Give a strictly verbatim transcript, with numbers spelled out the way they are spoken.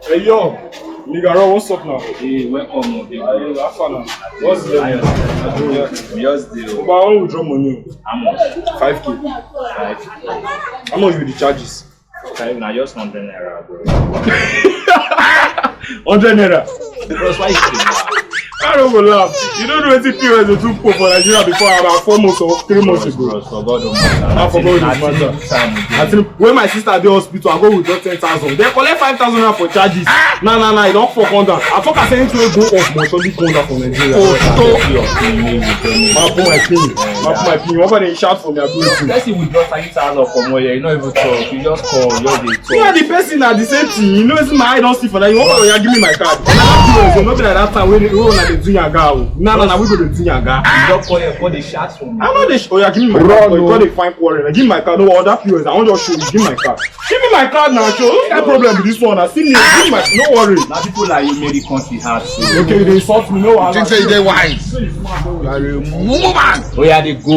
Hey yo, nigga, what's up now? Hey, welcome, big bro. How far now? What's the level? Yeah. We just dey. But I wan withdraw money. How much? Five K. Five. How much be the charges? Five na just hundred naira, bro. Hundred naira. Bros, why you dey laugh? I don't go laugh. You don't know wetin P O S dey do for Nigeria before, about four months or three months ago. Bros, for God, don't matter. I forgot this matter. I think when my sister dey hospital, I go withdraw ten thousand. They collect five thousand naira for charges. Nah, nah, nah, e don fuck on down. I talk as anything wey go up must surely come down for Nigeria. Oh, stop. My boy, my pin. My boy, my pin. What about they shout for me? I do it. Person withdraw thirty thousand for more here. You no even talk. You just call. You just dey talk. Yeah, the person na the same thing. You know, see my eye don see for that. You want to give me my card? P O S, no be like that time when we una dey do yaga o. Na na na we go dey do yaga. You don call here, call the shots for me. I no dey. Sh- Oya, give me my card. You go dey find quarrel. Give me my card. No, other P O S. I wan just show you. Give me my card. Give me my card now, show. What kind problem be this one? I see me. Give me my. No worry. Na people like you make the country hard. So. Okay, you dey insult me. No wahala. You think say you dey wise? You are a mumu man. Oya, dey go.